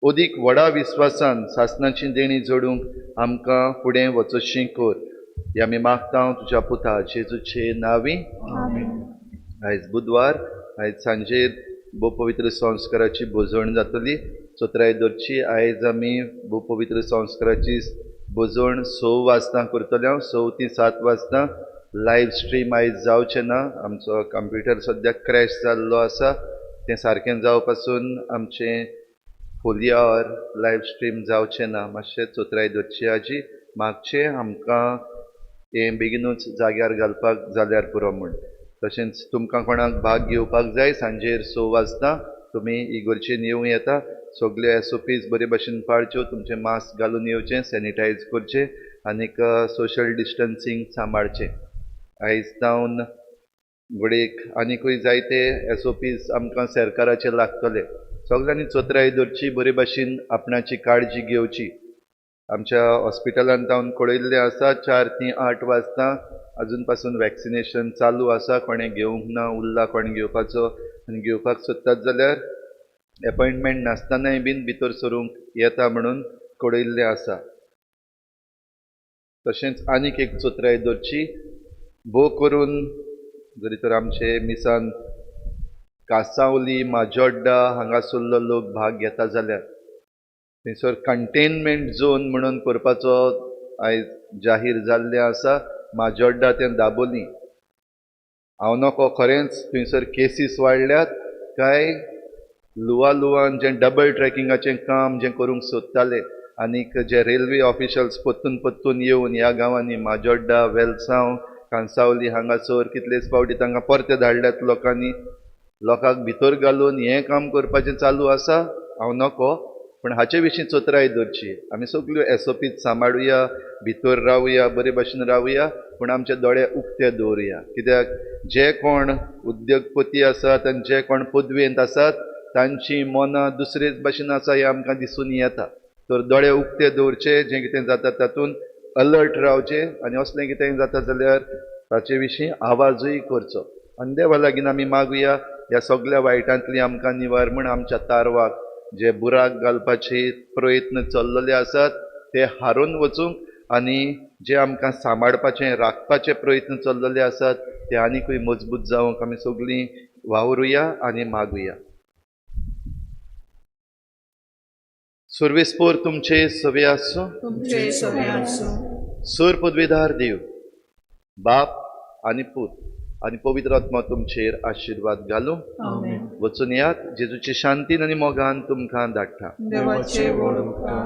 अदीक व्हडा विस्वासान सासणाची देणी जोडूंक आमकां फुडें वचोशी कर. हे आमी मागता तुज्या पुता जेजूचे नांवी. आयज बुधवार, आयज सांजेर भोव पवित्र संस्काराची भोजवण जातली. चोत्राय दवरची. आयज आमी भोव पवित्र संस्काराची भोजवण 6 वाजता करतले. हांव 6 ते 7 वाजता. लायव्ह स्ट्रीम आयज जावचें ना. आमचो कंप्युटर सद्याक क्रॅश जाल्लो आसा. तें सारकें जावपासून आमचें फोलियार लायव्ह स्ट्रीम जावचें ना. मातशें चोत्राय दवरची आजी मागचें आमकां हें बेगिनूच जाग्यार घालपाक जाल्यार पुरो म्हूण. तशेंच तुमकां कोणाक भाग घेवपाक जाय सांजेर 6 वाजता तुमी इगोर्चेन येवं येता. सगल्यो SOPs बरे भशेन पाळच्यो. तुमचें मास्क घालून येवचें, सॅनिटायज करचें आनीक सोशल डिस्टन्सींग सांबाळचें. आयज जावन घडयेक आनिकूय जायते SOPs आमकां सरकाराचे लागतले. सगल्यांनी चोत्राय दवरची, बरे भशेन आपणाची काळजी घेवची. आमच्या हॉस्पिटलांत जावन कळयल्लें आसा 4 ते 8 वाजता अजून पासून वॅक्सिनेशन चालू आसा. कोणें घेवंक ना उरला कोणें घेवपाचो आनी घेवपाक सोदतात जाल्यार एपॉयंटमेंट नासतनाय बीन भितर सरूंक येता म्हणून कळयल्लें आसा. तशेंच आनीक एक चोत्राय दवरची, भोव करून जरी तर आमचे मिसान कासावली माजोड्डा हांगासरलो लोक भाग घेता जाल्यार थंयसर कंटेनमेंट झोन म्हणून करपाचो आयज जाहीर जाल्लें आसा. माजोड्डा तें दाबोली हांव नको खरेंच थंयसर केसीस वाडल्यात काय लुवा लुवान जें डबल ट्रॅकिंगाचें काम जें करूंक सोदताले आनीक जे रेल्वे ऑफिशल्स परतून परतून येवन ह्या गांवांनी माजोड्डा वेलसांव कांसावली हांगासर कितलेच फावटी तांकां परते धाडल्यात लोकांनी. लोकांक भितर घालून हें काम करपाचें चालू आसा. हांव नको पूण हाचे विशीं चोत्राय दवरची. आमी सगल्यो SOPs सांबाळुया, भितर रावया, बरे भशेन रावया, पूण आमचे दोळे उक्ते दवरुया. कित्याक जे कोण उद्योगपती आसात आनी जे कोण पदवेंत आसात तांची मनां दुसरेच भशेन आसा हें आमकां दिसून येता. तर दोळे उक्ते दवरचे, जें कितें जाता तातूंत अलर्ट रावचें आनी असलें कितेंय जाता जाल्यार ताचे विशीं आवाजूय करचो. आनी देवा लागीं आमी मागुया ह्या सगल्या वायटांतली आमकां निवार म्हूण. आमच्या तारवाक जे बुराक घालपाचे प्रयत्न चल्लेले आसात ते हारोवन वचूंक आनी जे आमकां सांबाळपाचे राखपाचे प्रयत्न चल्लेले आसात ते आनिकूय मजबूत जावंक आमी सगलीं वावरुया आनी मागुया. सर्वेस्पोर तुमचे सवे आसूं. तुमचे सवे आसूं. सर पदवेदार देव बाप आनी पूत आनी पवित्र आत्मा तुमचेर आशिर्वाद घालूं. वचून यात. जेजूचे शांतीन आनी मोगान तुमकां धाडटा. देवाचे व्हड उपकार.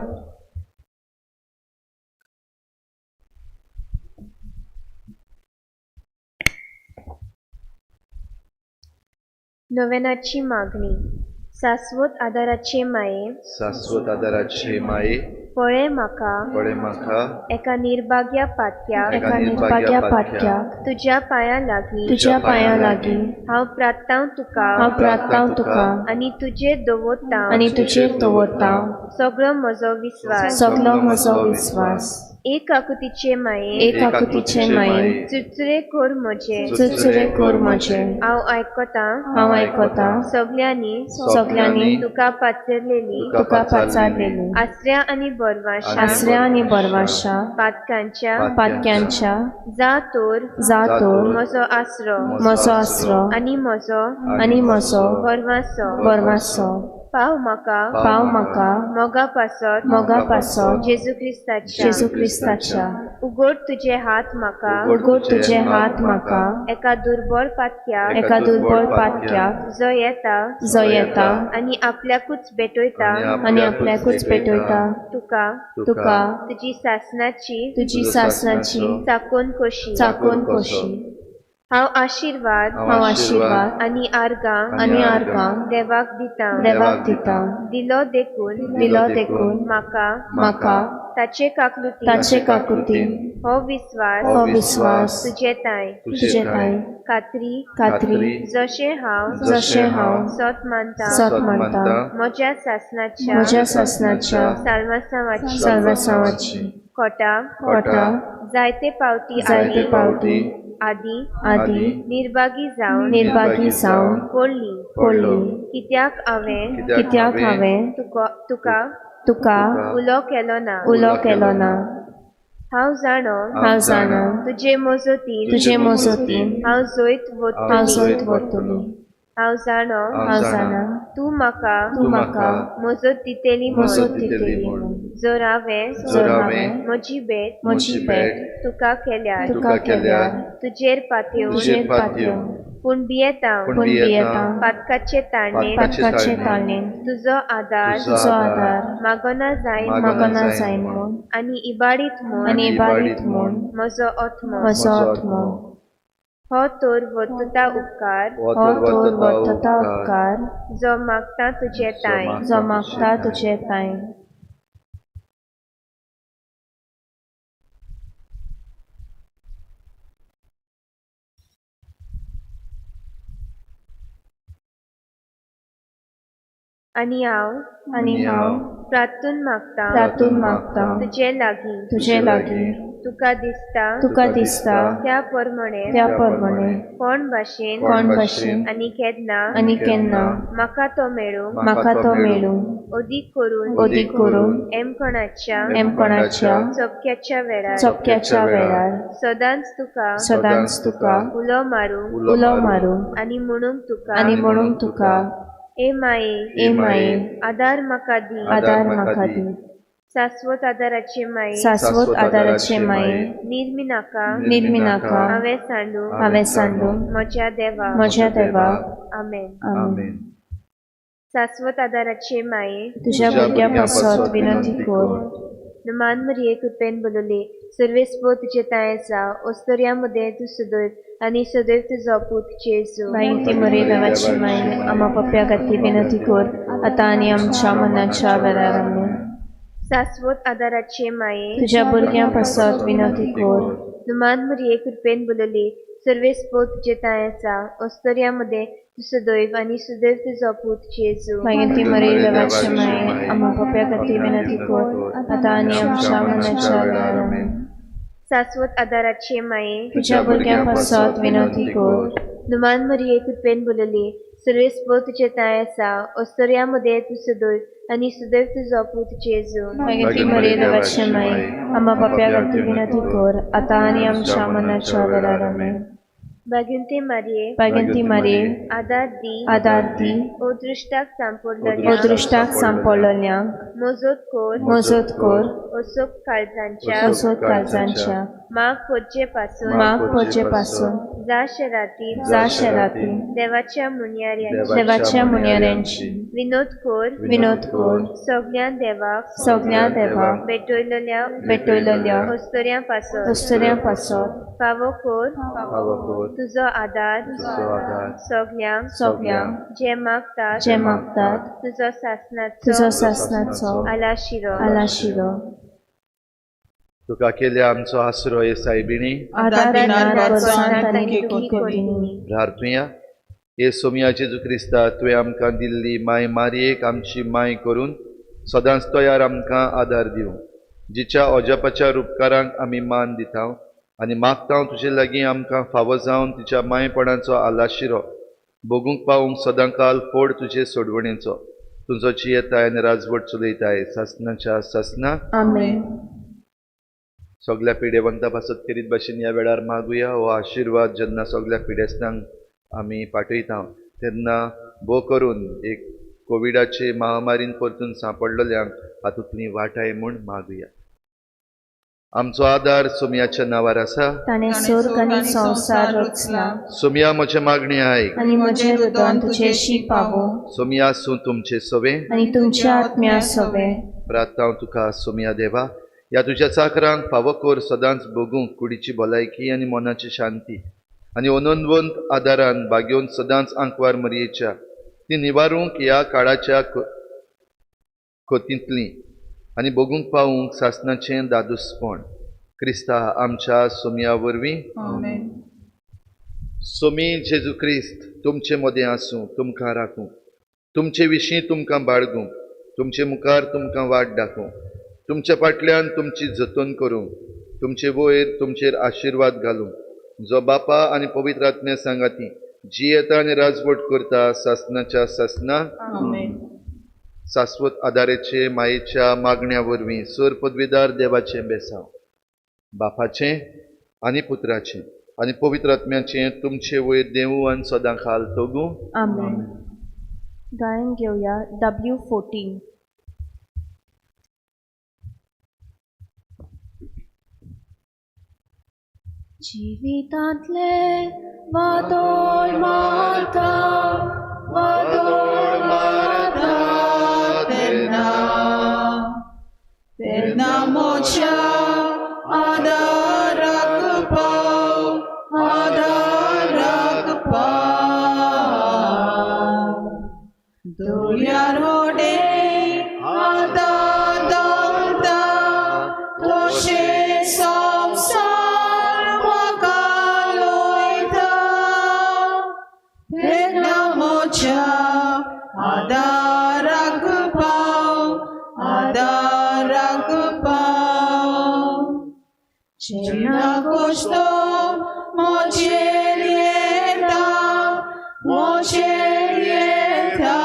नोवेनाची मागणी. शाश्वत आदाराचे माये, शाश्वत आदाराचे माये, पळय म्हाका, पळय म्हाका एका निर्भाग्या पातक्याक, एका निर्भाग्या पातक्याक, तुज्या पांयां लागीं, तुज्या पांयां लागीं हांव प्रार्थांव तुका, हांव प्रार्थांव तुका, आनी तुजेर दवरतां, आनी तुजेर दवरतां सगळो म्हजो विस्वास, सगळो म्हजो विस्वास. एक आकृतीचे माये, एक आकृतीचे माये, चुरचुरे कर म्हजे, चुरचुरे कर म्हजे, हांव आयकतां, हांव आयकतां, सगल्यांनी, सगल्यांनी तुका पाचारलेली, तुका पाचारलेली आसऱ्या आनी बरवाशा, आसऱ्या आनी बरवाशा, पातकांच्या, पातक्यांच्या, जा तर, जा तर म्हजो आसरो, म्हजो आसरो आनी म्हजो, आनी म्हजो बरवासो, बरवासो, पाव म्हाका, पाव म्हाका, मोगा पासत, मोगा पासत, जेजू क्रिस्ताच्या, जेजू क्रिस्ताच्या, उगड तुजे हात म्हाका, उगड तुजे हात म्हाका, एका दुर्बळ पातक्याक, एका दुर्बळ पातक्याक, जो येता, जो येता, आनी आपल्याकूच भेटयता, आनी आपल्याकूच भेटयता, तुका, तुका, तुजी सासनाची, तुजी सासनाची चाकोन कशी, चाकोन कशी. हांव आशिर्वाद हांव आशिर्वाद आनी आर्गां आनी आर्गां देवाक दिता देवाक दिता. दिलो देखून दिलो देखून म्हाका म्हाका ताचे काकलुतीन ताचे काकुतीन हो विस्वास हो विस्वास तुजे ताय तुजे ताय खात्री खात्री जशें हांव जशें हांव सत मानता सत मानता म्हज्या सासनाच्या म्हज्या सासनाच्या साल्वासांवाची साल्वासांवाची कोटा कोटा जायते पावटी जायते पावटी आदी आदी निर्भागी जावन निर्भागी जावन पडली पडली. कित्याक हांवें कित्याक हांवें तुका तुका उलो केलो ना. उलो केलो ना. हांव जाणो हांव जाणा तुजे मजतीन तुजे मजतीन हांव जैत हांव वतली. जैत वतली. हांव जाणो हांव जाणा तूं म्हाका तूं म्हाका मजत दितली म्हूण. मजत दितली म्हूण. जर हांवें जर हांवें म्हजी भेट म्हजी भेट तुका केल्यार तुका केल्यार तुजेर पातयेवन तुजेर पातयेवन पूण भियेता पूण भियेता पातकाचे ताळणेन पातकाचे ताळणेन तुजो आदार तुजो आदार मागना जायन मागना जायन म्हूण आनी इबाडीत म्हूण आनी इबाडीत म्हूण म्हजो आत्मो म्हजो आत्मो. हो तर वतता उपकार हो तर वतता उपकार जो मागता तुजे ताय जो मागता तुजे ताय. आनी हांव आनी हांव प्रार्थून मागता प्रार्थून मागता तुजे लागीं तुजे लागीं तुका दिसता तुका दिसता त्या प्रमाणे त्या प्रमाणे कोण भाशेन कोण भाशेन आनी केन्ना आनी केन्ना म्हाका तो मेळूं म्हाका तो मेळूं अदीक करून अदीक करून एमकोणाच्या एमकोणाच्या चपक्याच्या वेळार चपक्याच्या वेळार सदांच तुका सदांच तुका उलो मारूं उलो मारूं आनी म्हणूंक तुका आनी म्हणूंक तुका ए माये ए माये आदार म्हाका दी आदार म्हाका दी. शाश्वत आदाराचे माये शाश्वत आदाराचे माये निर्मिनाका निर्मिनाका हांवें सांडूं हांवें सांडूं म्हज्या देवा म्हज्या देवा. आमेन. आमेन. शाश्वत आदाराचे माये तुज्या भुरग्या पासत विनंती कर. मान मरिये कृपेन बोलले सर्वेस्पो तुजे ताय जाव ओस्तोर्या मदें तूं सदैव आनी सदैव तुजो पूत जेजू. बायंती मरे देवाची माये आम्हा पप्या खातीर विनंती कर आतां आनी आमच्या मनाच्या वेळार. आमेन. शाश्वत आदाराचे माये तुज्या भुरग्यां पासत विनंती कर. नुमान मरिये कृपेन बोलले सर्वेस्पो तुजे ताय जाव ओस्तोर्या मदें तूं सदैव आनी सदैव तुजो पूत जेजू. बायंती मरे देवाची माये आम्हा पप्या खातीर विनंती कर आतां आनी आमच्या मनाच्या वेळार. आमेन. शाश्वत आदाराचे माये तुज्या भुरग्यां पासत विनंती कर. नुमान मरिये कृपेन बोलले सर्वेस्पो तुजे ताय जाव ओस्तोर्या मदें तूं सदैव आनी सदैव तुजो पूत जेजू. बायंती मरे देवाची माये आम्हा पप्या खातीर विनंती कर आतां आनी आमच्या मनाच्या वेळार. आमेन. भाग्यवंती मारिये भाग्यवंती मारिये आदार दी आदार दी अदृश्टाक सांपडलेल्या अदृश्टाक सांपडलेल्यांक मजत कर मजत कर असोक काळजांच्या असोक काळजांच्या माग पडचे पासून माग पडचे पासून जा शेराती जा शेराती देवाच्या मुन्याऱ्यांची देवाच्या मुन्याऱ्यांची विनोद कर विनोद कर सगळ्या देवाक सगळ्या देवाक भेटयलेल्या भेटयलेल्या अस्तोऱ्यां पासत अस्तोऱ्यां पासत फावो कर तुजो आदार सगळ्यांक सगळ्यांक जे मागतात जे मागतात तुजो सासनाचो तुजो सासनाचो आलाशिरो आलाशिरो. तुका केल्या आमचो आसरो हे सायबिणी आदार दिनार संत आनी दुखी कोरिनी. प्रार्थुया. हे सोमया जेजू क्रिस्ता तुवें आमकां दिल्ली माय मारयेक आमची माय करून सदांच तयार आमकां आदार दिवं जिच्या अजापाच्या रुपकारांक आमी मान दिता आनी मागता तुजे लागीं आमकां फावो जावन तिच्या मायपणाचो आलाशिरो भोगूंक पावूंक सदांकाल फोड तुजे सोडवणेचो. तुजो जियेताय आनी राजवट चलयताय सासनाच्या सासना. आमेन. सगळ्या पिडेवंता पासत करीत भाशेन ह्या वेळार मागुया हो आशिर्वाद जेन्ना सगळ्या पिडेस्तांक आमी पाठयता तेन्ना भो करून एक कोविडाचे महामारीन परतून सांपडलेल्यांक हातूंतली वाटाय म्हूण मागुया. आमचो आदार सोमयाच्या नांवार आसा. ताणें स्वर्ग आनी संवसार रचला. सोमया म्हजें मागणें आयक आनी म्हजें रुदन तुजेशी पावो. सोमया आसूं तुमचे सवे आनी तुमच्या आत्म्या सवे. प्रार्थना तुका सोमया देवा ह्या तुज्या चाकरांक फावो कर सदांच भोगूंक कुडीची भलायकी आनी मनाची शांती आनी अनंतवंत आदारान भाग्योवन सदांच आंकवार मरयेच्या ती निवारूंक ह्या काळाच्या खतींतली आनी भोगूंक पावूंक सासणाचें दादूसपण क्रिस्ता आमच्या सोमया वरवीं. आमेन. सोमी जेजू क्रिस्त तुमचे मदें आसूं, तुमकां राखूं, तुमचे विशीं तुमकां बाळगूं, तुमचे मुखार तुमकां वाट दाखोवं, तुमच्या फाटल्यान तुमची जतन करूं, तुमचे वयर तुमचेर आशिर्वाद घालूं, जो बापा आनी पवित्र आत्म्या सांगाती जियेता आनी राजवट करता सासनाच्या सासना. आमेन. शाश्वत आदाराचे मायेच्या मागण्या वरवीं सर पदवीदार देवाचें बेसांव बापाचें आनी पुत्राचें आनी पवित्र आत्म्याचें तुमचे वयर देवू आनी सदां खाल तगूं. आमेन. गायन घेवया W14. जिवितांतले वादोळ मारता, वादोळ मारता तेन्ना तेन्ना म्हज्या आदाराक पाव, आदाराक पाव. दर्यार व्हडें आतां दवरता, तशें संवसार म्हाका लयता. तेन्ना म्हज्या आदाराक पाव, आदाराक पाव. जेन्ना कश्ट म्हजेर येता, म्हजेर येता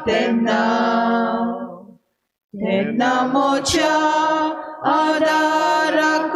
तेन्ना तेन्ना म्हज्या आदाराक